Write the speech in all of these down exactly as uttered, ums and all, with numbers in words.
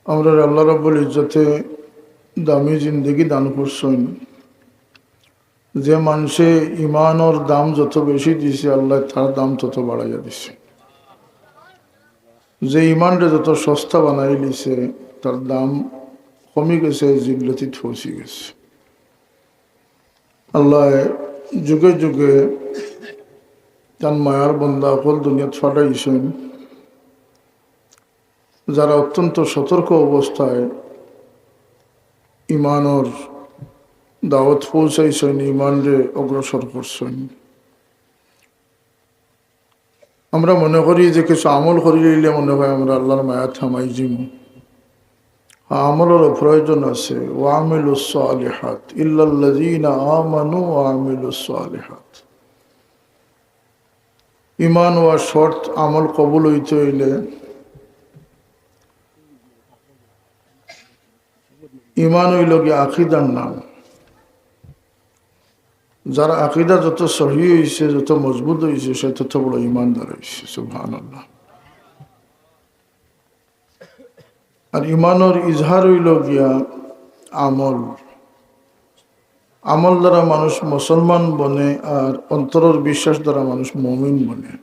আমরারে আল্লাহ রাব্বুল ইজ্জতে দামি জিন্দেগি দান করছইন। যে মানষে ইমানর দাম যত বেশি দিছে, আল্লায় তার দাম তত বাড়াইয়া দিছে। যে ইমানরে যত সস্তা বানাইলিছে, তার দাম কমি গেছে, জিল্লতিত পৌঁছি গেছে। আল্লায় যুগে যুগে তান মায়ার বন্দা অকল দুনিয়াত পাঠাইছইন, যারা অত্যন্ত সতর্ক অবস্থায় ইমানর দাওয়াত পৌঁছাইছইন, ইমানরে অগ্রসর করছইন। আমরা মনে করি যে কিছু আমল করি লইলে মনে হয় আমরা আল্লাহর মায়াত হামাই যিমু। হ্যাঁ, আমলেরও প্রয়োজন আছে। ওয়া আমিলুস সালিহাত, ইল্লাল্লাযীনা আমানু ওয়া আমিলুস সালিহাত। ইমান ওয়া শর্ত আমল কবুল হইতে হইলে, ইমান হইল কি আকিদার নাম। যার আকিদা যত সহি হইছে, যত মজবুত হইছে, সে তত বড় ইমানদার হইছে। সুবহানাল্লাহ। আর ইমানর ইজহার হইল গিয়া আমল। আমল দ্বারা মানুষ মুসলমান বনে, আর অন্তরর বিশ্বাস দ্বারা মানুষ মুমিন বনে।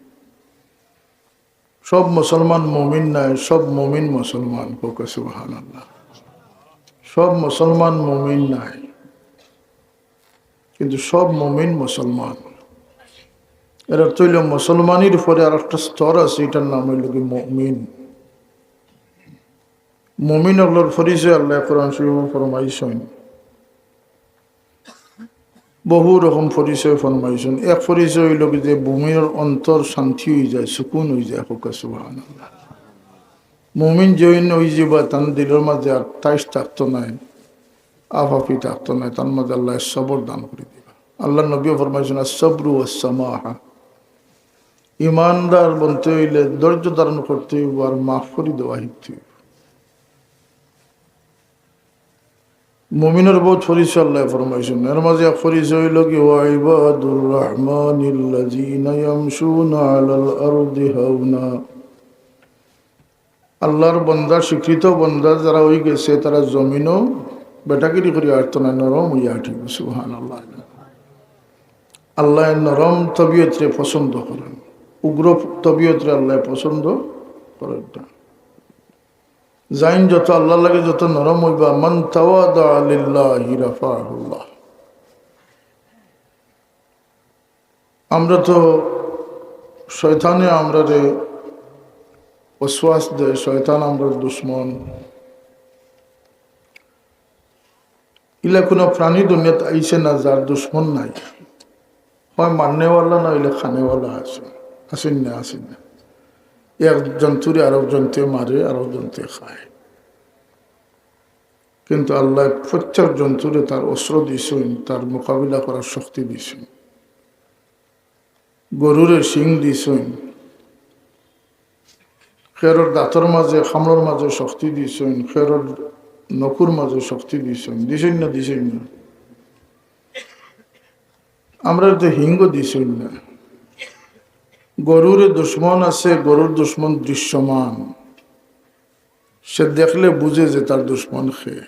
সব মুসলমান মুমিন নায়, সব মুমিন মুসলমান। কউক্কা সুবহানাল্লাহ। সব মুসলমান মুমিন নায়, কিন্তু সব মুমিন মুসলমান। এর অর্থ হইল মুসলমানের পরে আর একটা স্তর আছে, এটার নাম হইল কি মুমিন। মুমিন অকলর পরিচয় আল্লায় কোরআন শরীফো ফরমাইছইন, বহু রকম পরিচয় ফরমাইছইন। এক পরিচয় হইল কি যে মুমিনর অন্তর শান্তি হয়ে যায়, সুকুন হয়ে যায়। কউক্কা সুবহানাল্লাহ। মুমিন যেইন হয়ে যাবা, তান দিলর মাঝে আর তাইশ থাকতো নায়, আফাফি থাকতো নায়, তান মাঝে আল্লায় সবর দান করি দিবা। আল্লাহর নবীও ফরমাইছইন, "আস-সাবরু ওয়াস-সামাহা।" ইমানদার বনতে হইলে ধৈর্য ধারণ করতে হইব আর মাফ করি দেওয়া শিখতে হইব। মুমিনর বহুত পরিচয় আল্লায় ফরমাইছইন, এর মাঝে এক পরিচয় হইল কি, "ওয়া ইবাদুর রহমানিল্লাযীনা ইয়ামশুনা আলাল আরদি হাওনা।" আল্লাহর বন্দা, স্বীকৃত বন্দা যারা হয়ে গেছে, তারা জমিনও বেটাগিরি করি আটতো নায়, নরম হইয়া আটিব। সুবহানাল্লাহ। আল্লায় নরম তবিয়তরে পছন্দ করেন, উগ্র তবিয়তরে আল্লায় পছন্দ করেন না। যাইন যত আল্লাহর লাগি যত নরম হইবা, "মান তাওয়াদা লিল্লাহি রাফাহুল্লাহ।" আমরা তো, শয়তানে আমরারে ওয়াসওয়াস দেয়, শয়তান আমরার দুশমন। ইলা কোনো প্রাণী দুনিয়াত আইছে না যার দুশমন নাই, হয় মারনেওয়ালা না হইলে খানেওয়ালা আছে, আছেন না, আছেন না। এক জন্তুরে আরক জন্তুয়ে মারে, আরক জন্তুয়ে খায়। কিন্তু আল্লায় প্রত্যেক জন্তুরে তার অস্ত্র দিছইন, তার মোকাবিলা করার শক্তি দিছইন। গরুরে শিং দিছইন, খেরর দাঁতর মাঝে, খামড়র মাঝে শক্তি দিছইন, খেরর নখর মাঝে শক্তি দিছইন, দিছইন না, দিছইন না? আমরারে তো শিংও দিছইন না। গরুরে দুশমন আছে, গরুর দুশমন দৃশ্যমান, সে দেখলে বুঝে যে তার দুশমন কে।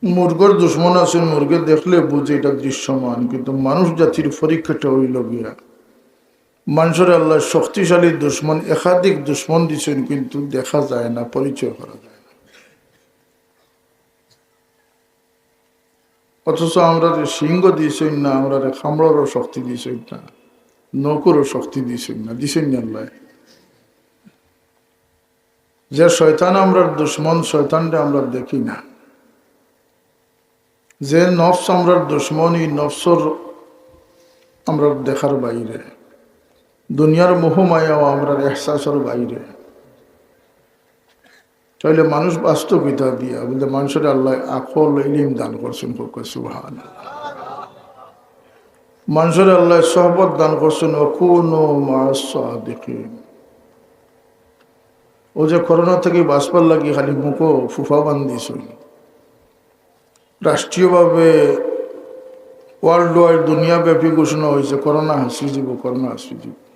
মুরগর দুশমন আছে, মুরগে দেখলে বুঝে এটা দৃশ্যমান, কিন্তু মানুষ জাতির পরীক্ষাটা হইল গিয়া, মানুষরে আল্লায় শক্তিশালী দুশমন, একাধিক দুশমন দিছইন, কিন্তু দেখা যায় না, পরিচয় করা যায় না। অথচ আমরারে শিংও দিছইন না, আমরারে খামড়রও শক্তি দিছইন না, নখরও শক্তি দিছইন না, দিছইন না আল্লায়। যে শয়তান আমরার দুশমন, শয়তানরে আমরা দেখি না। যে নফস আমরার দুশমন, এই নফসর আমরার দেখার বাইরে, দুনিয়ার মোহ মায়াও আমরার এহসাসর বাইরে। তাইলে মানুষ বাঁচতো কিতা দিয়া? বলতে মানুষরে আল্লায় আকল, ইলিম দান করছইন, কউক্কা সুবহানাল্লাহ। মানুষরে আল্লায় সহবত দান করছইন, "ওয়া কুনু মা'আস সাদিকিন।" ও যে করোনা থাকি বাঁচবার লাগি খালি মুখো ফুফা বান্ধিছইন, রাষ্ট্রীয়ভাবে world wide দুনিয়াব্যাপী ঘোষণা হইছে, "করোনা হাসি যিবো, করোনা হাসি যিবো।"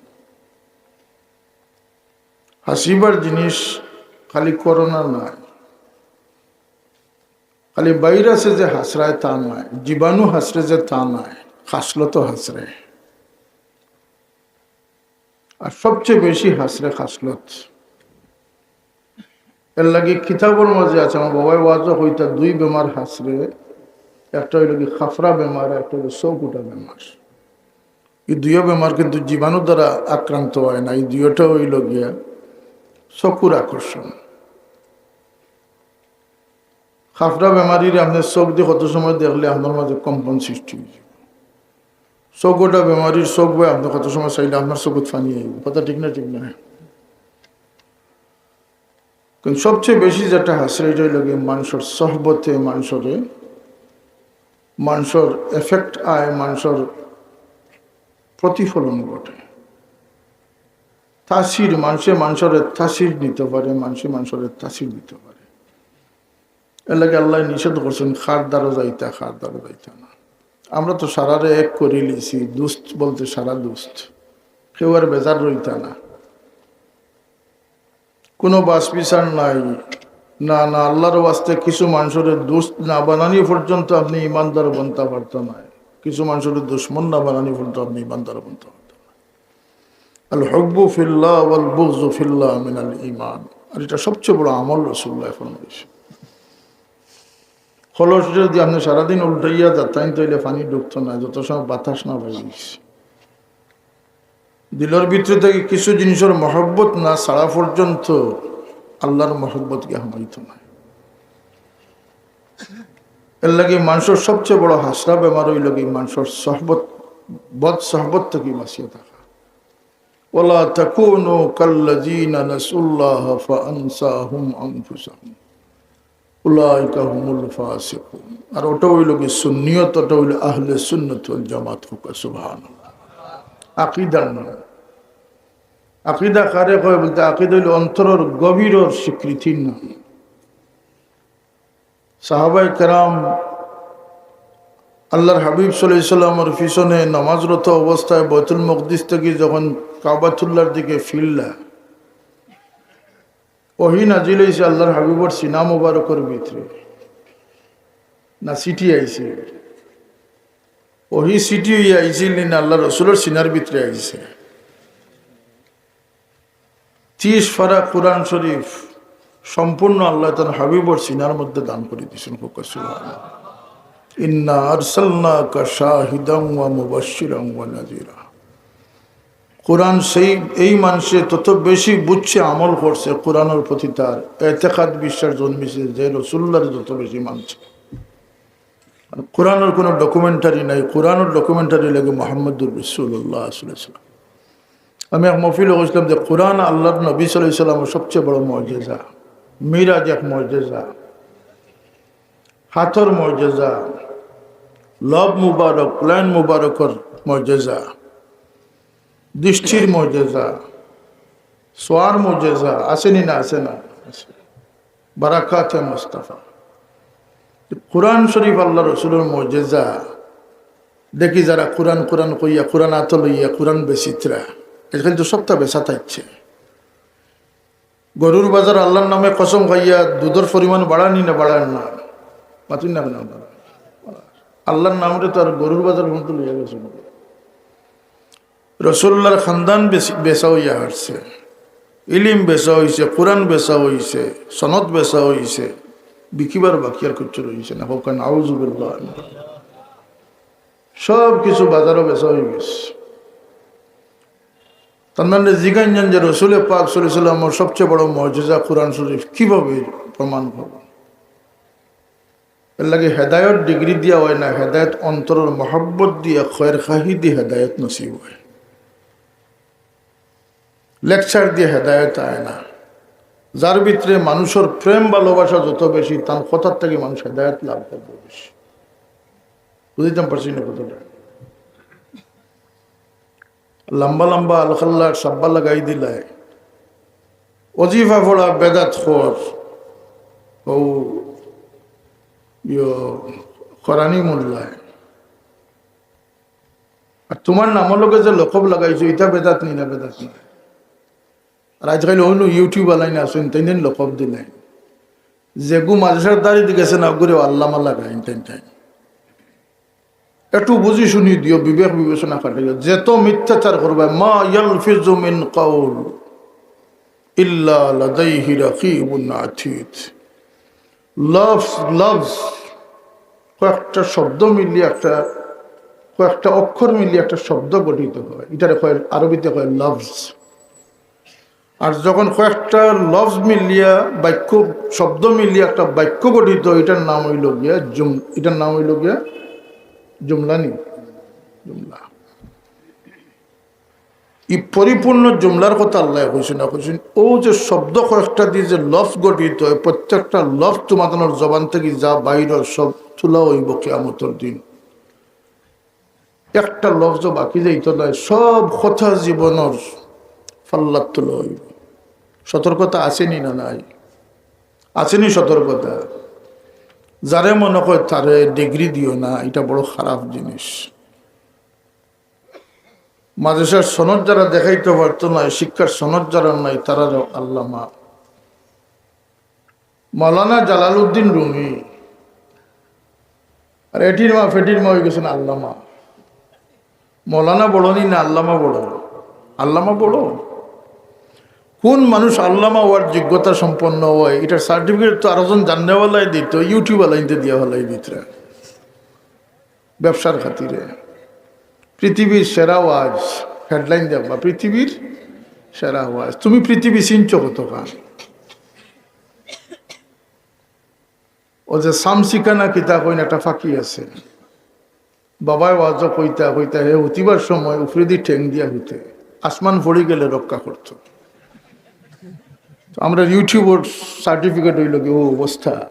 হাসিবার জিনিস খালি করোনা নায়, খালি ভাইরাসে যে হাসরায় তা নায়, জীবাণু হাসরে যে তা নায়, খাসলতও হাসরে। আর সবচেয়ে বেশি হাসরে খাসলত। এর লাগি কিতাবর মাঝে আছে, আমার বাবায় ওয়াজও কইতা, দুই বেমার হাসরে, একটা অইল কি খাফরা বেমার, একটা অইল চোখ উঠা বেমার। এই দুইও বেমার কিন্তু জীবাণু দ্বারা আক্রান্ত হয় না, এই দুইওটা অইল গিয়া চকুর আকর্ষণ। খাফরা বেমারির আপনি চোখ দিয়ে কত সময় দেখলে আপনার মাঝে কম্পন সৃষ্টি হয়ে যায়। চোখ উঠা বেমারির চোখ বয় আপনি কত সময় চাইলে আপনার চোখত পানি আইব। কথা ঠিক না? ঠিক না? কিন্তু সবচেয়ে বেশি যেটা হাসরে, এটা হইল গিয়ে মানুষের সহবতে, মানুষরে, মানুষের এফেক্ট আয়, মানুষের প্রতিফলন ঘটে। তাসির, মানুষে মানুষের তাসির নিতে পারে, মানুষে মানুষের তাসির দিতে পারে। এর লাগি আল্লাহ নিষেধ করছেন, "কার দ্বারো যাইতা, কার দ্বারো যাইতা না।" আমরা তো সারারে এক করি লিছি, দুস্ত বলতে সারা দুস্ত, কেউ আর বেজার রইতা না। কোনো বাছ বিচার নাই। না, না, আল্লাহর ওয়াস্তে কিছু মানুষরে দুস্ত না বানানি পর্যন্ত আপনি ইমানদার বনতা পারতা না। কিছু মানুষরে দুশমন না বানানি পর্যন্ত আপনি ইমানদার বনতা পারতা না। আল হুব্বু ফিল্লাহ ওয়াল বুগযু ফিল্লাহ মিনাল ঈমান। আর এটা সবচেয়ে বড় আমল রাসূলুল্লাহ ফরমাইছে। কলস যদি আপনি সারাদিন উল্টাইয়া যাতাইন, তাইলে পানি ঢুকতো না, যত সময় বাতাস না বাইছে। দিলর ভিতরে থাকি কিছু জিনিসর মহব্বত না ছাড়া পর্যন্ত আল্লাহর মহব্বত গিয়া হামাইতো না। এর লাগি মানুষের সবচেয়ে বড় হাসরা বেমার অইল কি মানুষের সহবত, বদ সহবত থাকি বাঁচিয়া থাকা। ওয়ালা তাকুনু কাল্লাযীনা নাসুল্লাহা ফাআনসাহুম আনফুসাহুম। উলাইকা হুমুল ফাসিকুন। আর ওটা অইল কি সুন্নিয়ত, ওটা অইল আহলে সুন্নাত ওয়াল জামাত। হোক সুবহানাল্লাহ। আকিদার নাম। আকিদা কারে কয় বলতে, আকিদা অইল অন্তরর গভীরর স্বীকৃতির নাম। সাহাবায়ে কেরাম আল্লাহর হাবিব সাল্লাল্লাহু আলাইহি সাল্লামর পিছনে নামাজরত অবস্থায় বাইতুল মকদিস থাকি যখন কাবাতুল্লাহর দিকে ফিরলা, ওহী নাজিল অইছে আল্লাহর হাবিবর সিনা মুবারকর ভিতরে, না চিঠি আইছে? ওহী চিঠি অইয়া আইছিল নি, না আল্লাহর রসুলর সিনার ভিতরে আইছে? তিরিশ পারা কোরআন শরীফ সম্পূর্ণ আল্লাহ তাআলা হাবিবর সিনার মধ্যে দান করি দিয়েছেন। হোক সুবহানাল্লাহ। ইন্না আরসালনাকা শাহিদান ওয়া মুবাশশিরান ওয়া নাযীরা। কোরআন সেই, এই মানুষে তত বেশি বুঝছে, আমল করছে, কোরআনের প্রতি তার এতেকাদ, বিশ্বাস জন্মিছে, যে রসুলুল্লাহরে যত বেশি মানছে। আর কোরআনের কোনো ডকুমেন্টারি নাই, কোরআনের ডকুমেন্টারি লাগে মোহাম্মদুর রাসূলুল্লাহ সাল্লাল্লাহু আলাইহি ওয়াসাল্লাম। আমি এক মহফিলে কইছিলাম যে কোরআন আল্লাহর নবী সাল্লাল্লাহু আলাইহি ওয়াসাল্লামের সবচেয়ে বড় মুজিজা, মিরাজ এক মুজিজা, হাতর মুজিজা, লব মুবারক, লাইন মুবারকর মুজিজা, দৃষ্টির মুজিজা, ছোঁয়ার মুজিজা, আছে নি না? আছে না? আছে। বারাকাতে মুস্তাফা। কোরআন শরীফ আল্লাহ রসুলর মুজিজা। দেখি যারা কোরআন কোরআন কইয়া, কোরআন আতো লইয়া, কোরআন বেচিত্রা, আজকাল তো সবটা বেচা থাকছে। গরুর বাজার আল্লাহর নামে কসম খাইয়া দুধর পরিমাণ বাড়ানি না বাড়ার না? মাতুন না কেন আপনারা? আল্লাহর নামরে তো আর গরুর বাজার পর্যন্ত লইয়া গেছে না। রসুল্লাহর খানদান বেচি-, বেচা অইয়া হারছে, ইলিম বেচা অইছে, কোরআন বেচা অইছে, সনদ বেচা অইছে, বিকিবার বাকি আর কিচ্ছু রইছে না। হোক, নাউজুবিল্লাহ। সব কিছু বাজারো বেচা অই গেছে। তার মানে জিগাইন যান যে রসুলে পাক সাল্লাল্লাহু আলাইহি ওয়াসাল্লামর সবচেয়ে বড় মুজিজা কোরআন শরীফ কিভাবে প্রমাণ করব? এর লাগি হেদায়ত ডিগ্রি দিয়া অয় না, হেদায়ত অন্তরর মহব্বত দিয়া, খয়ের খাহি দিয়া হেদায়ত নসিব অয়। লেকচার দিয়া হেদায়ত আয় না। যার ভিতরে মানুষর প্রেম ভালোবাসা যত বেশি, তার কথার থাকি মানুষ হেদায়ত লাভ করবো বেশি। বুঝাইতাম পারছি না কথাটা? লম্বা লম্বা আলখাল্লার সাব্বা লাগাই দিলায়। অজিফা পড়া বেদাত খর, ও ইয়ো খরানি মোল্লায়। আর তোমার নামর লগে যে লকব লাগাইছো, ইটা বেদাত নি না বেদাত নি? আর আজকাল অন্য YouTube আলাইন আছইন, তাইন তাইন লকব দিলাইন। যেগু মাদ্রাসার দাড়ি দি গেছে না, অগুরে আল্লামা লাগাইন তাইন তাইন। একটু বুঝি শুনি দিও, বিবেক বিবেচনা খাটাইও। যত মিথ্যাচার করবায়, মা ইয়ালফিজু মিন কাউল ইল্লা লাদাইহি রাকিবুন আতিদ। লফজ, লফজ, কয়েকটা শব্দ মিলিয়া একটা, কয়েকটা অক্ষর মিলিয়া একটা শব্দ গঠিত হয়, ইটারে কয়, আরবিতে কয় লফজ। আর যখন কয়েকটা লফজ মিলিয়া বাক্য, শব্দ মিলিয়া একটা বাক্য গঠিত হয়, ইটার নাম অইল গিয়া জুম-, ইটার নাম অইল গিয়া জুমলা নি, জুমলা। ই পরিপূর্ণ জুমলার কথা আল্লায় কইছইন না, কইছইন, অউ যে শব্দ কয়েকটা দি যে লফজ গঠিত হয়, প্রত্যেকটা লফজ তুমাতানর জবান থাকি যা বাইর অর, সব তুলা অইবো কিয়ামতর দিন। একটা লফজও বাকি যাইতো নায়, সব কথা জীবনর পাল্লাত তুলা অইবো। সতর্কতা আছে নি না নাই? আছে নি সতর্কতা? যারে মনে কয় তারে ডিগ্রি দিও না, ইটা বড় খারাপ জিনিস। মাদ্রাসার সনদ যারা দেখাইতো পারতো নায়, শিক্ষার সনদ যারা নাই, তারারও আল্লামা। মৌলানা জালালউদ্দিন রুমি, আর এটির মা ফেটির মা অইগেছইন আল্লামা। মৌলানা বড় নি না আল্লামা বড়? আল্লামা বড়। কোন মানুষ আল্লামা অওয়ার যোগ্যতা সম্পন্ন অয়, ইটার সার্টিফিকেট তো আরোজন জাননেওয়ালায় দিতো, YouTube আলাইন্তে দিয়া ফালাই দিতরা। ব্যবসার খাতিরে। পৃথিবীর সেরা ওয়াজ, হেডলাইন দেখবা, পৃথিবীর সেরা ওয়াজ। তুমি পৃথিবী চিনছো কতখান? অউ যে সামসিকা না কিতা কইন, একটা পাখি আছে, বাবায় ওয়াজও কইতা কইতা, হে হুতিবার সময় উপরেদি ঠেং দিয়া হুতে, আসমান পড়ি গেলে রক্ষা করতো। তো আমরার YouTubeর সার্টিফিকেট অইল গি অউ অবস্থা।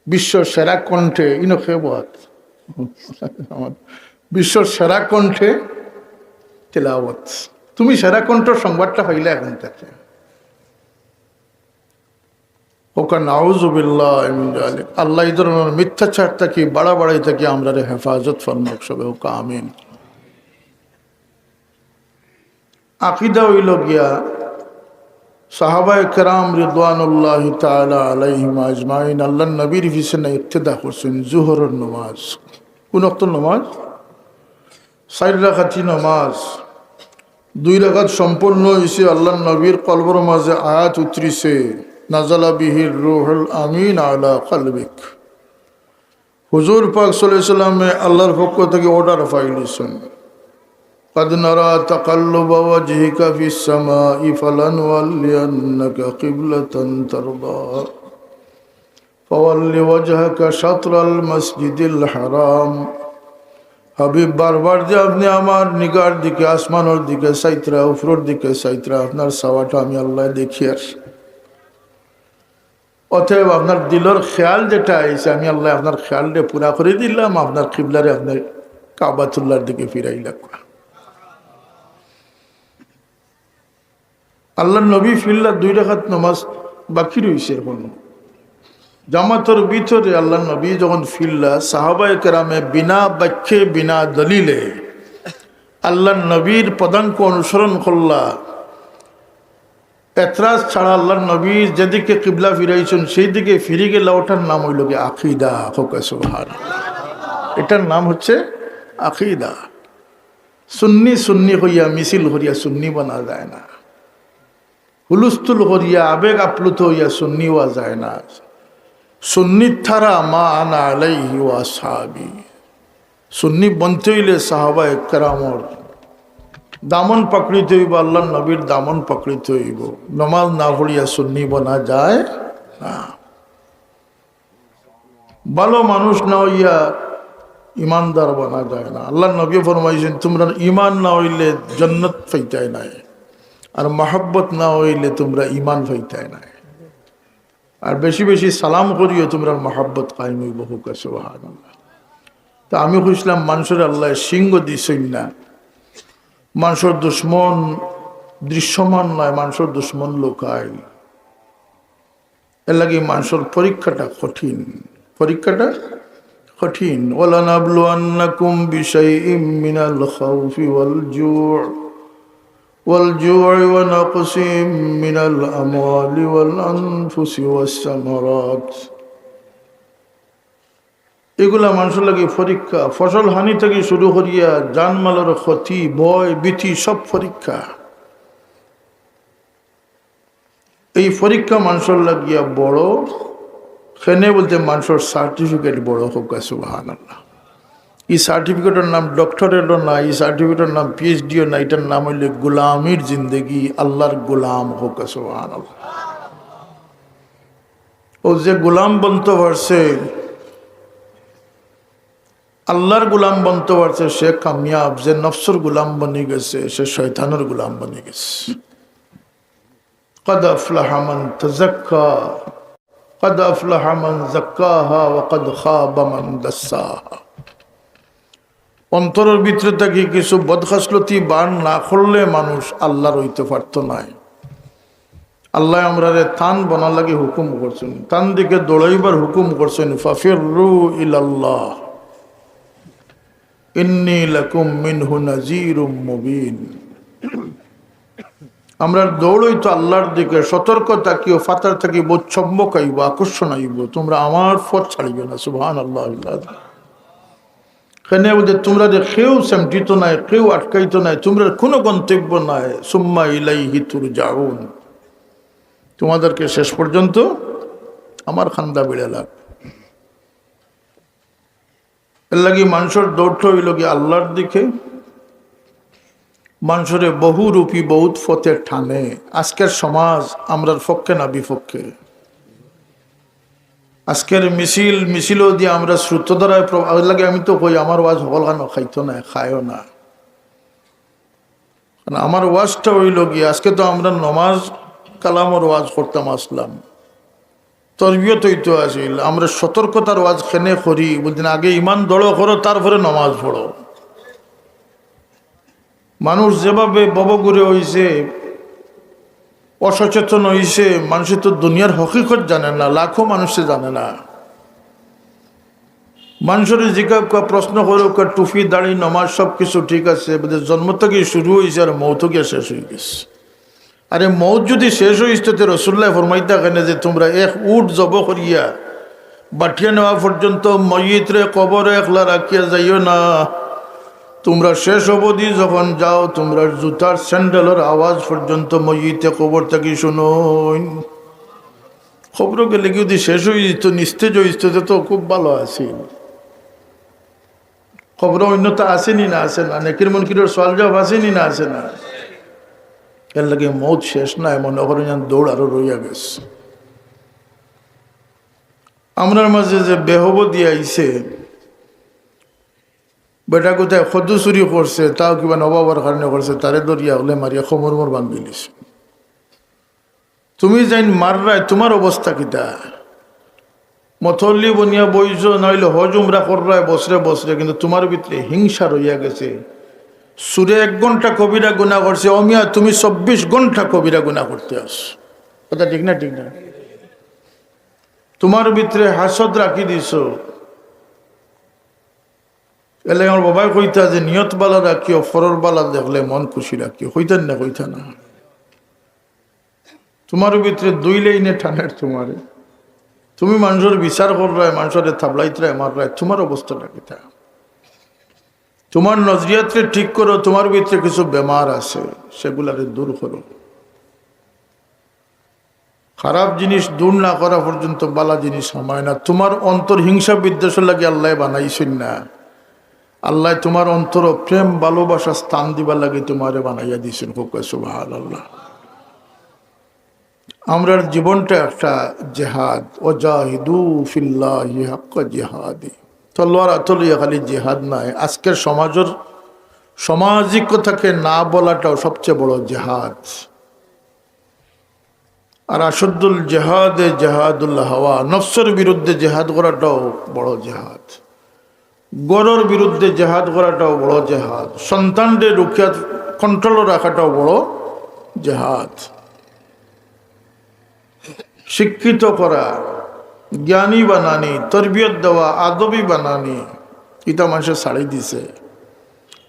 বিশ্বর সেরা কণ্ঠে ইনো খেবত, বিশ্বর সেরা কণ্ঠে তেলাওয়াত। তুমি সেরা কণ্ঠর সংবাদটা পাইলা এখন থাকি। ওকা নাউজুবিল্লাহ মিন জালিক। আল্লাহ ই ধরনর মিথ্যাচার থাকি, বাড়াবাড়ি থাকি আমরারে হেফাজত ফরমাউক সবে, ওকা আমিন। আকিদা অইল গিয়া সাহাবায়ে কেরাম রিদওয়ানুল্লাহি তাআলা আলাইহিম আজমাইন আল্লাহর নবীর পিছনে ইক্তেদা করছইন। জোহরর নমাজ, কোন ওয়াক্তর নমাজ? চাইর রাকাতি নমাজ। দুই রাকাত সম্পূর্ণ অইছে, আল্লাহর নবীর কলবর মাঝে আয়াত উতরিছে, নাজালা বিহির রুহুল আমিন আলা কলবিক। হুজুর পাক সাল্লাল্লাহু আলাইহি ওয়াসাল্লামে আল্লাহর পক্ষ থাকি অর্ডার পাইলিছইন, "কাদ নারা তাকাল্লুবা ওয়াজহিকা ফিস সামাই ফালানুওয়াল্লিয়ান্নাকা কিবলাতান তারদা, ফাওয়াল্লি ওয়াজহাকা শাতরাল মাসজিদিল হারাম।" হাবিব, বারবার যে আপনে আমার নিগার দিকে, আসমানর দিকে চাইতরা, উপরর দিকে চাইতরা, আপনার চাওয়াটা আমি আল্লায় দেখিয়ার। অতএব আপনার দিলর খেয়াল যেটা আইছে, আমি আল্লায় আপনার খেয়ালরে পুরা করি দিলাম, আপনার কিবলারে আপনে কাবাতুল্লাহর দিকে ফিরাইলা। আল্লাহর নবী ফিরলা, দুই রাকাত নমাজ বাকি রইছে এখন। জামাতর ভিতরে আল্লাহর নবী যখন ফিরলা, সাহাবায়ে কেরামে বিনা বাক্যে, বিনা দলিলে আল্লাহর নবীর পদাঙ্ক অনুসরণ করলা। এতরাজ ছাড়া আল্লাহর নবী যেদিকে কিবলা ফিরাইছইন, সেই দিকে ফিরি গেলা, ওটার নাম অইল গি আকিদা। কউক্কা সুবহানাল্লাহ। এটার নাম হচ্ছে আকিদা। সুন্নি সুন্নি কইয়া মিছিল করিয়া সুন্নি বানা যায় না। হুলস্থুল করিয়া আবেগ আপ্লুত অইয়া সুন্নি অওয়া যায় না। সুন্নি তারা মা আনা আলাইহি ওয়া আসহাবি। সুন্নি বনতে অইলে সাহাবায়ে কেরামর দামন পাকড়িতে অইবো, আল্লাহর নবীর দামন পাকড়িতে অইবো। নমাজ না পড়িয়া সুন্নি বনা যায় না। ভালো মানুষ না অইয়া ইমানদার বনা যায় না। আল্লাহর নবী ফরমাইছইন, "তুমরার ইমান না অইলে জন্নত পাইতায় নায়, আর মহব্বত না অইলে তুমরা ইমান পাইতায় নায়।" আর বেশি বেশি সালাম করিও, তুমরার মহব্বত কায়েম অইবো। কউক্কা সুবহানাল্লাহ। তে আমি কইছলাম, মানষরে আল্লায় সিংহ দিছইন না, মানষর দুশমন দৃশ্যমান নায়, মানষর দুশমন লুকাইল। এরলাগি মানষর পরীক্ষাটা কঠিন, পরীক্ষাটা কঠিন। ওয়ালানাবলুয়ান্নাকুম বিশাইইম মিনাল খাউফি ওয়াল জুই والجوع ونقص من الأموال والأنفس والثمرات। এগুলা মানষর লাগি পরীক্ষা। ফসল হানি থাকি শুরু করিয়া জানমালর ক্ষতি, ভয়, ভীতি, সব পরীক্ষা। এই পরীক্ষা মানষর লাগিয়া বড়। কেনে বুলতে মানষর certificate বড়। কউক্কা সুবহানাল্লাহ। এই certificate-র নাম doctorate-ও না, এই certificate-র নাম PhD-ও না, ইটার নাম অইলে গোলামির জিন্দেগি, আল্লার গোলাম। কউক্কা সুবহানাল্লাহ। অউ যে গোলাম বনতো পারছে, আল্লার গোলাম বনতো পারছে, সে কামিয়াব। যে নফসর গোলাম বনিগেছে, সে শয়তানর গোলাম বনিগেছে। قد أفلح من تزكى، قد أفلح من زكاها وقد خاب من دساها। অন্তরর ভিতরে থাকি কিছু বদখসলতি বার না করলে মানুষ আল্লার অইতো পারতো নায়। আল্লায় আমরারে তান বনার লাগি হুকুম করছইন, তান দিকে দৌড়াইবার হুকুম করছইন। ففروا إلى الله إني لكم منه نذير مبين। আমরার দৌড় অইতো আল্লার দিকে, সতর্ক থাকিও, ফাতার থাকি বউত চুম্বক আইবো, আকর্ষণ আইবো, তুমরা আমার পথ ছাড়িও না। সুবহানাল্লাহ। কেনে বুলতে তুমরারে কেউ সেমটিতো নায়, কেউ আটকাইতো নায়, তুমরার কুনু গন্তব্য নাই। ثم إليه ترجعون। তোমাদেরকে শেষ পর্যন্ত আমার কান্দা ভিড়া লাগবো। এরলাগি মানষর দৌড়টা অইলো গিয়া আল্লার দিকে। মানষরে বহুরূপী বউত পথে টানে। আজকের সমাজ আমরার পক্ষে না বিপক্ষে? আজকের মিছিল, মিছিলও দিয়া আমরা স্রোতধারায় প্র-, এরলাগি আমি তো কই, আমার ওয়াজ হকলখানো খাইতো নায়, খায়ও না। কারণ আমার ওয়াজটা অইলো গিয়া, আজকে তো আমরা নমাজ কালামর ওয়াজ করতাম আছলাম, তরবিয়ত অইতো আছিল, আমরা সতর্কতার ওয়াজ কেনে করি, বুলছইন আগে ইমান দড়ো করো, তারপরে নমাজ পড়ো। মানুষ যেভাবে ভবঘুরে অইছে, অসচেতন অইছে, মানষে তো দুনিয়ার হকিকত জানে না, লাখো মানষে জানে না। মানষরে জিকাউক্কা, প্রশ্ন করউক্কা, টুপি, দাড়ি, নমাজ সব কিছু ঠিক আছে, বুলে জন্ম থাকি শুরু অইছে আর মউতো গিয়া শেষ অইগেছে। আরে মউত যুদি শেষ অইতো তে রসুলুল্লায় ফরমাইতা কেনে যে তুমরা এক উট জবো করিয়া বাটিয়া নেওয়া পর্যন্ত মইয়িতরে কবরো একলা রাখিয়া যাইও না, তুমরা শেষ অবধি যখন যাও তুমরার জুতার স্যান্ডেলর আওয়াজ পর্যন্ত মইয়িতে কবর থাকি শুনইন। কবরো গেলে গি যুদি শেষ অইযিতো, নিস্তেজ অইযিতো, তে তো খুব ভালা আছিল। কবরো অইন্যতা আছে নি না আছে না? নেকির মুনকিরর সওয়াল জওয়াব আছে নি না আছে না? এরলাগি মউত শেষ নায়, মনে করইন যেন দৌড় আরো রইয়া গেছে। আমরার মাঝে যে বেহবদি আইছে, বেটা কোথায় কদু চুরি করছে, তাও কিবা নবাবর কারণে করছে, তারে ধরিয়া অকলে মারিয়া কোমর মোর ভাঙ্গিলিছে। তুমি যেইন মাররায়, তুমার অবস্থা কিতা? মতল্লি বনিয়া বইছো, নাইলে হজ উমরা কররায় বছরে বছরে, কিন্তু তুমার ভিতরে হিংসা রইয়া গেছে। চুরে এক ঘন্টা কবিরা গুনা করছে, ও মিয়া, তুমি চব্বিশ ঘন্টা কবিরা গুনা করতে আছো। কথা ঠিক না? ঠিক না? তুমার ভিতরে হাসদ রাখি দিছো। এরলাগি আমার বাবায় কইতা যে, "নিয়ত ভালা রাখিও, পরর ভালা দেখলে মন খুশি রাখিও।" কইতা না, কইতা না? তুমার ভিতরে দুই লাইনে টানের তুমারে। তুমি মানষর বিচার কররায়, মানষরে থাবলাইতরায়, মাররায়, তুমার অবস্থাটা কিতা? তুমার নজরিয়াতরে ঠিক করো, তুমার ভিতরে কিছু বেমার আছে, সেগুলারে দূর করো। খারাপ জিনিস দূর না করা পর্যন্ত ভালা জিনিস হামায় না। তুমার অন্তর হিংসা বিদ্বেষর লাগি আল্লায় বানাইছইন না। আল্লায় তুমার অন্তরো প্রেম ভালোবাসা স্থান দিবার লাগি তুমারে বানাইয়া দিছইন। কউক্কা সুবহানাল্লাহ। আমরার জীবনটা একটা জেহাদ। ওয়াজাহিদু ফিল্লাহি হাক্কা জিহাদি। তলোয়ার আতো লইয়া খালি জেহাদ নায়, আজকের সমাজর সামাজিকতাকে না বলাটাও সবচেয়ে বড় জেহাদ। আর আশাদ্দুল জেহাদে জেহাদুল হাওয়া, নফসর বিরুদ্ধে জেহাদ করাটাও বড় জেহাদ। ঘরর বিরুদ্ধে জেহাদ করাটাও বড় জেহাদ। সন্তানরে রুকিয়া, কন্ট্রোলো রাখাটাও বড় জেহাদ। শিক্ষিত করা, জ্ঞানী বানানি, তরবিয়ত দেওয়া, আদবি বানানি, ইতা মানষে ছাড়ি দিছে।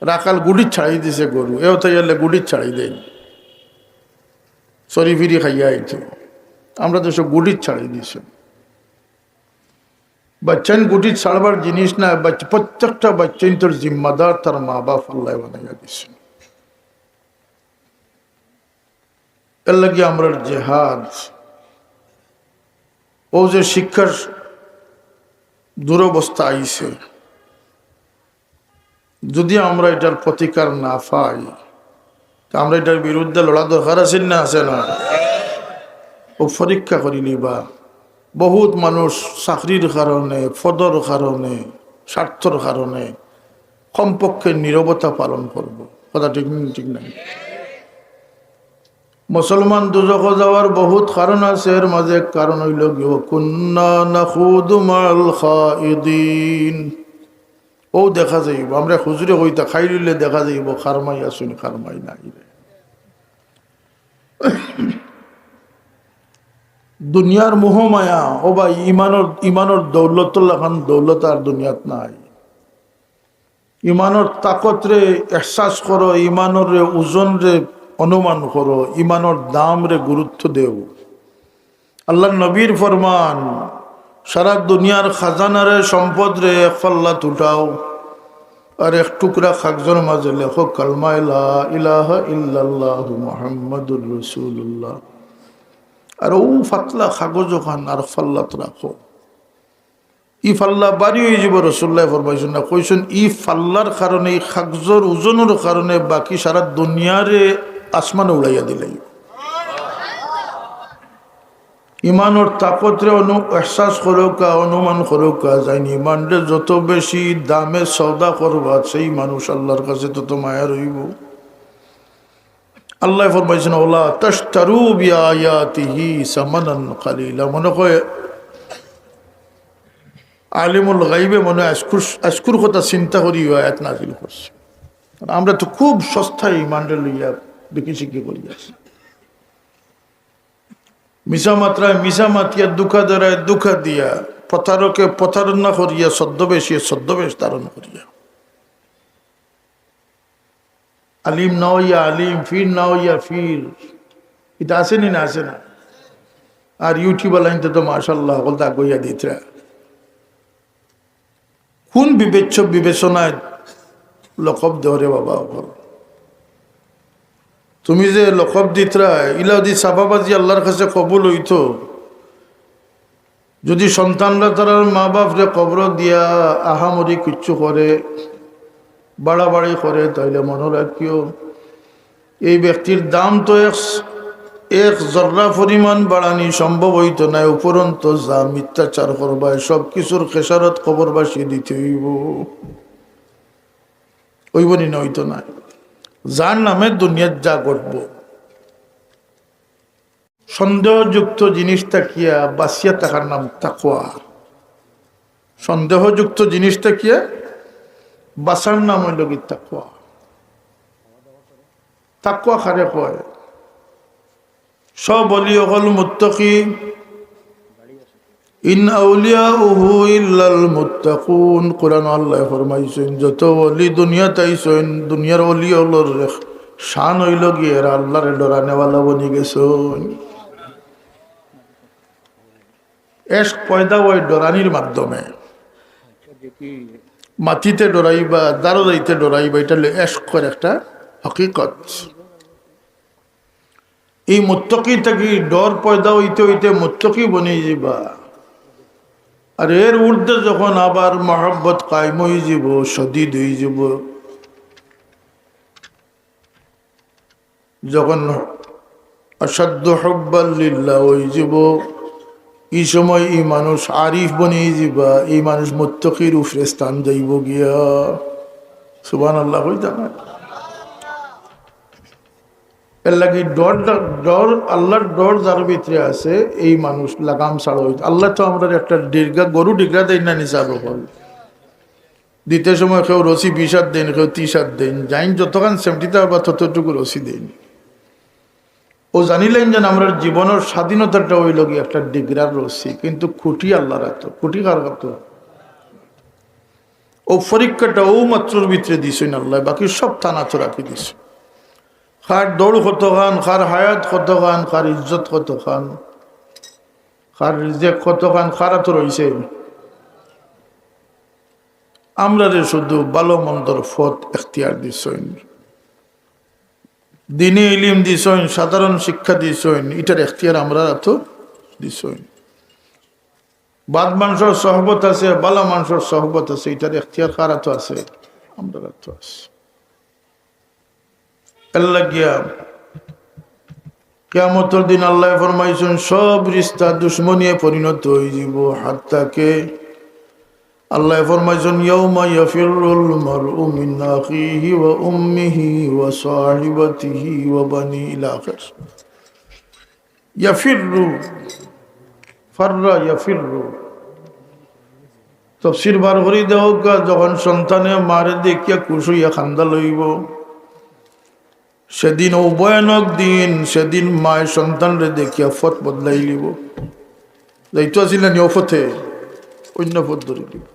রাখাল গুড়িত ছাড়ি দিছে গরু, এও তাই হলে গুড়িত ছাড়ি দেয়। চরি ফিরি খাইয়া আইতো। আমরা দেশো গুটিত ছাড়ি দিছে। বাচ্চাইন গুটিত ছাড়বার জিনিস না, বাচ্চা, প্রত্যেকটা বাচ্চাইন্তর জিম্মাদার তার মা বাপ আল্লায় বানাইয়া দিছে। এর লাগি আমরার জেহাদ, ও যে শিক্ষার দুরবস্থা আইছে, যদি আমরা এটার প্রতিকার না পাই, তে আমরা এটার বিরুদ্ধে লড়া দরকার আছে না, আছে না? ও পরীক্ষা করি নিবা। বহুত মানুষ চাকরির কারণে, পদর কারণে, স্বার্থর কারণে কমপক্ষে নীরবতা পালন করব। কথা ঠিক না? ঠিক না? মুসলমান দুজখো যাওয়ার বহুত কারণ আছে, এর মাঝে এক কারণ অইলো গিয়া, "কুন্না নাখুদু মাআল খাইদিন।" ও দেখা যাইব, আমরা হুজুরে কইতা খাইল অইলে দেখা যাইব, খারমাই আছইন, খারমাই নাই। দুনিয়ার মোহমায়া, ও ভাই, ইমানর, ইমানর দৌলতর লাখান দৌলত আর দুনিয়াত নাই। ইমানর তাকতরে এহসাস করো, ইমানর রে ওজনরে অনুমান করো, ইমানর দামরে গুরুত্ব দেও। আল্লাহর নবীর ফরমান, সারা দুনিয়ার খাজানারে, সম্পদরে এক পাল্লাত উঠাও, আর এক টুকরা কাগজর মাঝে লেখো কালমায়ে লা ইলাহা ইল্লাল্লাহু মুহাম্মাদুর রাসূলুল্লাহ। আর ও পাতলা কাগজ ওখান আর পাল্লাত রাখো। ই পাল্লা ভারী অইযিবো, রাসূলুল্লায় ফরমাইছইন না, কইছইন, ই পাল্লার কারণে, ই কাগজর ওজনর কারণে বাকি সারা দুনিয়ারে আসমানে উড়াইয়া দিলাই। ইমানর তাকতরে অনু-, এহসাস করউক্কা, অনুমান করউক্কা, যাইন ইমানরে যত বেশি দামে সওদা করবা, সেই মানুষ আল্লাহর কাছে তত মায়া রইবো। আল্লায় ফরমাইছইন, "ওয়ালা তাশতারু বিআয়াতিহি সামানান কালিলা।" মনে কয় আলিমুল গাইবে মনে হয় আজকুর, আজকুর কথা চিন্তা করি ই আয়াত নাজিল করছে। আমরা তো খুব সস্তায় ইমানরে লইয়া বিকিশিকি করি আছি। মিছা মাতরায় মিছা মাতিয়া, ধুকা দেওরায় ধুকা দিয়া, প্রতারকে প্রতারণা করিয়া, ছদ্মবেশে ছদ্মবেশ ধারণ করিয়া। আলিম না অইয়া আলিম, পীর না অইয়া পীর, ইতা আছে নি না, আছে না? আর YouTube আলাইন্তে তো মাশাআল্লাহ, হকলতা আগুয়াইয়া দিতরা। কোন বিবেচ্য বিবেচনায় লকব দেও রে বাবা হকল? তুমি যে লকব দিতরা, ইলা যুদি ছাপাবাজি আল্লাহর কাছে কবুল অইতো, যুদি সন্তানরা তারার মা বাপরে কবরো দিয়া আহামরি কিচ্ছু করে, বাড়াবাড়ি করে, তাইলে মনো রাখিও, এই ব্যক্তির দাম তো এক, এক জর্রা পরিমাণ বাড়ানি সম্ভব অইতো নায়। উপরন্ত যা মিথ্যাচার করবায়, সব কিছুর খেসারত কবরবাসী দিতে অইবো। অইবো নি না? অইতো নায়। যার নামে দুনিয়াত যা ঘটবো। সন্দেহযুক্ত জিনিস থাকিয়া বাঁচিয়া থাকার নাম তাকওয়া। সন্দেহযুক্ত জিনিস থাকিয়া বাঁচার নাম অইলো গি তাকওয়া। তাকওয়া কারে কয়? সব অলি অকল মুত্তাকি। ইন আউলিয়াউহু ইল্লাল মুত্তাকুন। কোরআনো আল্লায় ফরমাইছইন, যত অলি দুনিয়াত আইছইন, দুনিয়ার অলি অকলর শান অইলো গি এরা আল্লারে ডরানেওয়ালা বনি গেছইন। এশক পয়দা অয় ডরানির মাধ্যমে। মাতিতে ডরাইবা, দারো যাইতে ডরাইবা, ইটা অইলো এশকর একটা হকিকত। ই মুত্তাকি থাকি ডর পয়দা অইতে অইতে মুত্তাকি বনি যিবা। আর এর ঊর্ধ্বে যখন আবার মহব্বত কায়েম অইযিবো, শদীদ অইযিবো, যখন আশাদ্দু হুব্বাল লিল্লাহ অইযিবো, ই সময় ই মানুষ আরিফ বনি যিবা, ই মানুষ মুত্তাকির উপরে স্থান যাইবো গিয়া। সুবহানাল্লাহ কইতা না? এর লাগি ডর, ডর, আল্লাহর ডর যার ভিতরে আছে, এই মানুষ লাগাম ছাড়া অইতো। আল্লায় তো আমরারে একটা ডিগরা, গরু ডিগরা দেইন না নি ছাব অকল? দিতে সময় কেউ রশি বিশ আত দেইন, কেউ ত্রিশ আত দেইন, যাইন যতখান সেমটিতা পারবা ততটুকু রশি দেইন। ও জানিলাইন যেন আমরার জীবনর স্বাধীনতাটা অইলো গি একটা ডিগরার রশি, কিন্তু খুঁটি আল্লাহর আতো। খুঁটি কার আতো? ও পরীক্ষাটা অউ মাত্রর ভিতরে দিছইন আল্লায়, বাকি সব থানা তো রাখি দিছইন। কার দৌড় কতখান, কার হায়াত কতখান, কার ইজ্জত কতখান, কার রিজেক কতখান, কার আতো রইছে। আমরারে শুধু ভালো মন্দর পথ এখতিয়ার দিছইন, দিনি ইলিম দিছইন, সাধারণ শিক্ষা দিছইন, ইটার এখতিয়ার আমরার আতো দিছইন। বাদ মানষর সহবত আছে, ভালা মানষর সহবত আছে, ইটার এখতিয়ার কার আতো আছে? আমরার আতো আছে। এর লাগিয়া কিয়ামতর দিন আল্লায় ফরমাইছইন, সব রিস্তা দুশমনিয়ে পরিণত অইযিবো। হাত্তা কে আল্লায় ফরমাইছইন, "ইয়াউমা ইয়াফিরুল মারউ মিন আখিহি ওয়া উম্মিহি ওয়া সাহিবাতিহি ওয়া বানিহি" ইলা আখির। ইয়াফিররু, ফাররা ইয়াফিররু। তফসির বার করি দেখউক্কা, যখন সন্তানে মারে দেখিয়া খুশ অইয়া কান্দা লইবো, সেদিন অউ ভয়ানক দিন, সেদিন মায় সন্তানরে দেখিয়া পথ বদলাইলিবো। যাইতো আছিল না নি অউ পথে, অইন্য পথ ধরিলিবো।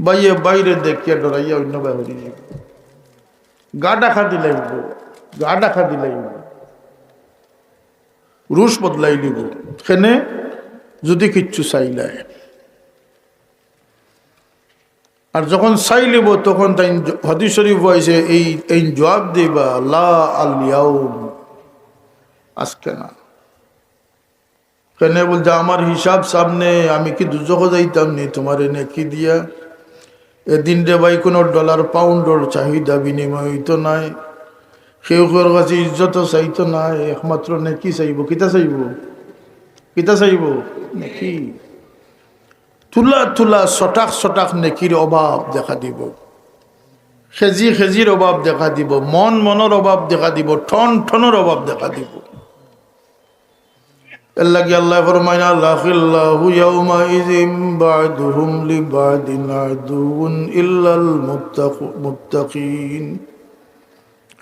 ভাইয়ে ভাইরে দেখিয়া ডরাইয়া অইন্য বায় হরি যাইবো। গা ঢাকা দিলাইবো, গা ঢাকা দিলাইবো। রুশ বদলাইলিবো। কেনে? যুদি কিচ্ছু চাইলায়। আর যখন চাইলিবো, তখন তাইন জ-, হাদিস শরিফো আইছে, এই, এই জুয়াব দিবা, "লা আল ইয়াউম", আজকে না। কেনে বুলতে, "আমার হিসাব সামনে, আমি কি দুজখো যাইতাম নি তুমারে নেকি দিয়া? এদিন রে ভাই, কুনু ডলার পাউন্ডর চাহিদা বিনিময় অইতো নায়, কেউ কেউর কাছে ইজ্জতও চাইতো নায়, একমাত্র নেকি চাইবো।" কিতা চাইবো? কিতা চাইবো? নেকি। তুলা তুলা, ছটাক ছটাক নেকির অভাব দেখা দিবো, কেজি কেজির অভাব দেখা দিবো, মন মনর অভাব দেখা দিবো, টন টনর অভাব দেখা দিবো। এর লাগি আল্লায় ফরমাইন, "আল আখিল্লাউ ইয়াউমাইযিন বা'দুহুম লিবা'দিন আদুউন ইল্লাল মুত্তাকু-, মুত্তাকিন।"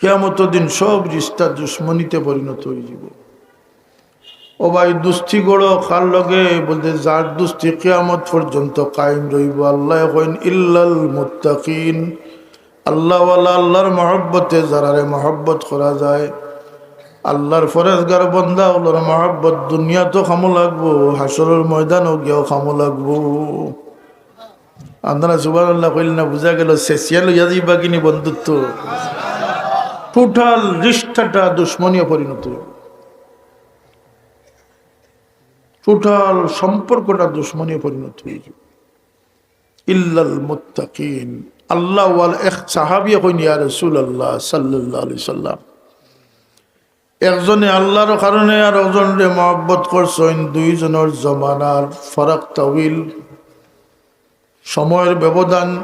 কিয়ামতর দিন সব রিস্তা দুশমনিতে পরিণত অইযিবো। ও ভাই, দুস্তি গড়ো কার লগে? বুলতে, যার দুস্তি কিয়ামত পর্যন্ত কায়েম রইবো। আল্লায় কইন, "ইল্লাল মুত্তাকিন", আল্লাহওয়ালা, আল্লাহর মহব্বতে যারারে মহব্বত করা যায়, আল্লাহর ফরেজগার বন্দা অকলর মহব্বত দুনিয়াতো কামো লাগবো, হাশরর ময়দানো গিয়াও কামো লাগবো। আপনারা সুবহানাল্লাহ কইলা না, বুঝা গেল শেষিয়া লইয়া যাইবা কিনি বন্ধুত্ব। টোটাল রিস্তাটা দুশমনিয়ে পরিণত অইবো, টোটাল সম্পর্কটা দুশমনিয়ে পরিণত অইবো। ইল্লাল মুত্তাকিন। আল্লাহওয়ালা এক সাহাবিয়ে কইন, "ইয়া রাসূলুল্লাহ সাল্লাল্লাহু আলাইহি সাল্লাম, একজনে আল্লাহর কারণে আর একজনরে মহব্বত করছইন, দুইজনর জমানার ফারাক তাউইল, সময়র ব্যবধান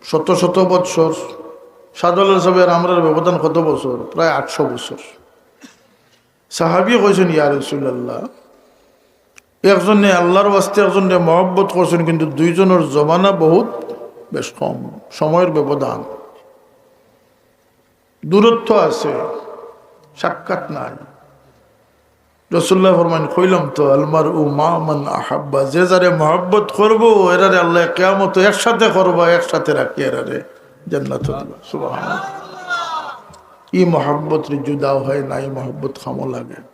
শত শত বৎসর। শাহজালাল সাহেব আর আমরার ব্যবধান কত বছর? প্রায় আটশো বছর।" সাহাবিয়ে কইছইন, "ইয়া রাসূলুল্লাহ, একজনে আল্লাহর ওয়াস্তে একজনরে মহব্বত করছইন, কিন্তু দুইজনর জমানা বহুত বেশ কম, সময়র ব্যবধান, দূরত্ব আছে, সাক্ষাৎ নাই।" রাসূলুল্লায় ফরমাইন, "কইলাম তো, আল মারউ মা'আ মান আহাব্বা, যে যারে মহব্বত করবো, এরারে আল্লায় কিয়ামতো একসাথে করবা, একসাথে রাখি এরারে জান্নাতো দিবা।" সুবহানাল্লাহ। ই মহব্বতরে জুদাও হয় না, ই মহব্বত কামো লাগে।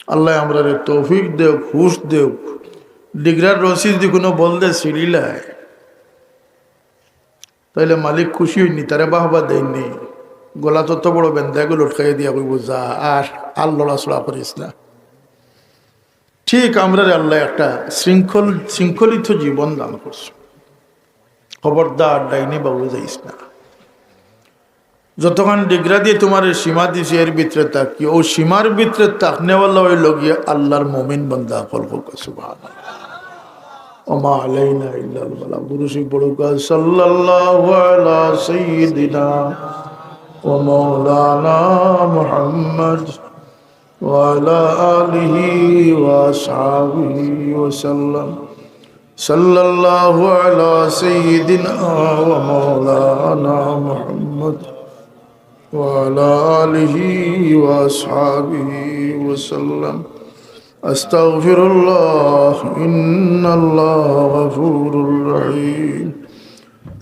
আল্লায় আমরারে তৌফিক দেউক, হুশ দেউক। ডিগরার রশি যুদি কুনু বলদে ছিড়িলায়, তাইলে মালিক খুশি অইননি, তারে বাহবা দেইননি। গলাত অত বড় বেন্দাগু লটকাইয়া দিয়া কইবো, "যা, আর, আর লড়াচড়া করিস না।" ঠিক আমরারে আল্লায় একটা শৃঙ্খল, শৃঙ্খলিত জীবন দান করছইন। খবরদার, ডাইনে বাউয়ে যাইস না। যতখান ডিগরা দিয়া তুমারে সীমা দিছি, এর ভিতরে থাকি। অউ সীমার ভিতরে থাকনেওয়ালা অইলো গিয়া আল্লাহর মুমিন বান্দা অকল। কউক্কা সুবহানাল্লাহ। ওয়া মা আলাইনা ইল্লাল বালাগ। দুরূদ শরীফ পড়ুক্কা, সাল্লাল্লাহু আলা সাইয়্যিদিনা ওয়া মাওলানা মুহাম্মদ ওয়া আলা আলিহি ওয়া আসহাবিহি ওয়া সাল্লাম। সাল্লাল্লাহু আলা সাইয়্যিদিনা ওয়া মাওলানা মুহাম্মদ ওয়া আলা আলিহি ওয়া আসহাবিহি ওয়া সাল্লাম। আস্তাগফিরুল্লাহ, ইন্নাল্লাহা গাফুরুর রহিম।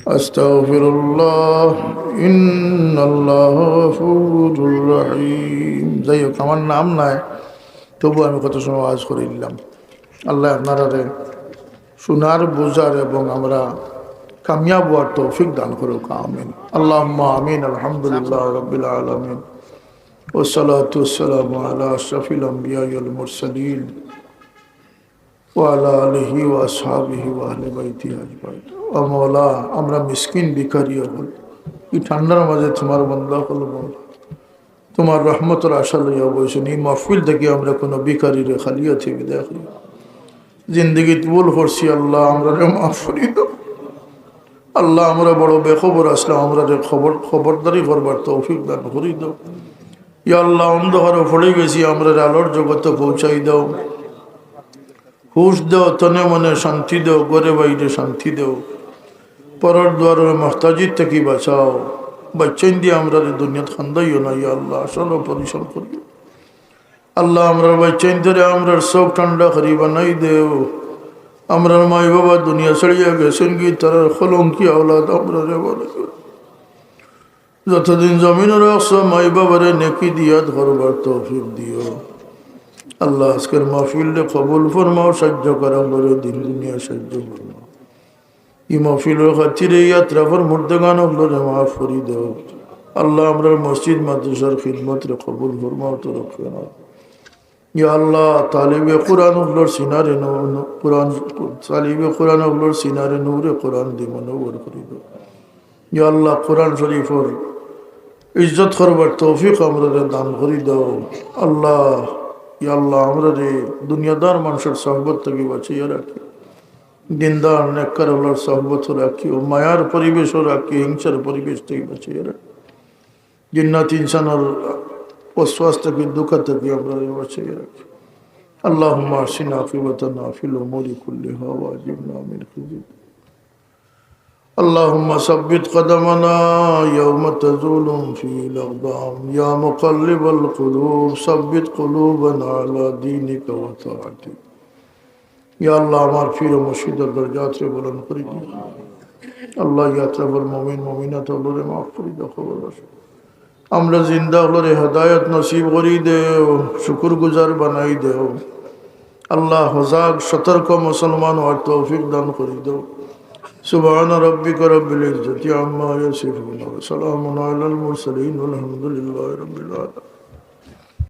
أستغفر الله إن الله غفور رحيم। যাই হোক, আমার নাম নাই, তবু আমি কত সময় ওয়াজ করে দিলাম। আল্লাহ আপনারারে শোনার, বুঝার এবং আমরা কামিয়াব হওয়ার তৌফিক দান করুক। আমিন। আল্লাহুম্মা আমিন। আলহামদুলিল্লাহ রাব্বিল আলামিন। والصلاة والسلام على أشرف الأنبياء والمرسلين وعلى آله وأصحابه وأهل بيته أجمعين. ও মাওলা, আমরা মিসকিন ভিখারি অকল, এই ঠান্ডার মাঝে তোমার বান্দা অকল, মাওলা, তোমার রহমতর আশা লইয়া বইছইন। এই মাহফিল থাকি আমরা কোনো ভিখারিরে খালি হাতে বিদায় করি। জিন্দেগিত ভুল করছি, আল্লাহ, আমরারে মাফ করি দাও। আল্লাহ, আমরা বড় বেখবর আছলাম, আমরারে খবর, খবরদারি করবার তৌফিক দান করি দাও। ইয়া আল্লাহ, অন্ধকারো পড়ি গেছি, আমরারে আলোর জগতো পৌঁছাই দাও। হুশ দাও, তনে মনে শান্তি দাও, ঘরে বাইরে শান্তি দাও। পরর দুয়ারর মুহতাজি থাকি বাঁচাও। বাচ্চাইন দিয়া আমরারে দুনিয়াত কান্দাইও না, ইয়া আল্লাহ, আসল পরিশ্রম করিও। আল্লাহ, আমরার বাচ্চাইন্তরে আমরার চোখ ঠান্ডা করি বানাই দেও। আমরার মাই বাবা দুনিয়া ছাড়িয়া গেছইন গি, তারার কলঙ্কি আওলাদ আমরারে বানাইও। যতদিন জমিনো রাখছো, মাই বাবারে নেকি দিয়া ধরবার তৌফিক দিও। আল্লাহ, আজকের মাহফিলরে কবুল ফরমাও, সাহায্য করা বড় দিন দুনিয়া সাহায্য ফরমাও। এই মাহফিলর খাতিরে এই আতরাফর মুর্দেগান অকলরে মাফ করি দেও। আল্লাহ, আমরার মসজিদ মাদ্রাসার খিদমতরে কবুল ফরমাও, তরক্কি দাও। ইয়া আল্লাহ, তালিবে কোরআন অকলর সিনারে নূ-, নূ-, কোরআন, তালিবে কোরআন অকলর সিনারে নূরে কোরআন দি মনোহর করি দাও। ইয়া আল্লাহ, কোরআন শরীফর ইজ্জত করবার তৌফিক আমরারে দান করি দাও। আল্লাহ, ইয়া আল্লাহ, আমরারে দুনিয়াদার মানুষর সহবত থাকি বাঁচাইয়া রাখিও। দিনদার নেককার অকলর সহবত রাখিও, মায়ার পরিবেশও রাখিও, হিংসার পরিবেশ থাকি বাঁচাইয়া রাখিও। জিন্নাত ইনসানর ওয়াসওয়াস থাকি, ধোঁকা থাকি আমরারে বাঁচাইয়া রাখিও। اللهم أحسن عاقبتنا في الأمور كلها وأجرنا من خزي. اللهم ثبت قدمنا يوم تزول فيه الأقدام. يا مقلب القلوب ثبت قلوبنا على دينك وطاعتك. ইয়া আল্লাহ, আমার পীর ও মুর্শিদর দরজাতরে বুলন্দ করি দিও। আল্লাহ, এই আতরাফর মুমিন মুমিনাত অকলরে মাফ করি দাও, কবরবাসী। আমরা জিন্দা অকলরে হেদায়েত নসিব করি দেও, শুকুর গুজার বানাই দেও। আল্লাহ, হজাগ সতর্ক মুসলমান অওয়ার তৌফিক দান করি দেও। سبحان ربك رب العزة عما يصفون وسلام على المرسلين والحمد لله رب العالمين.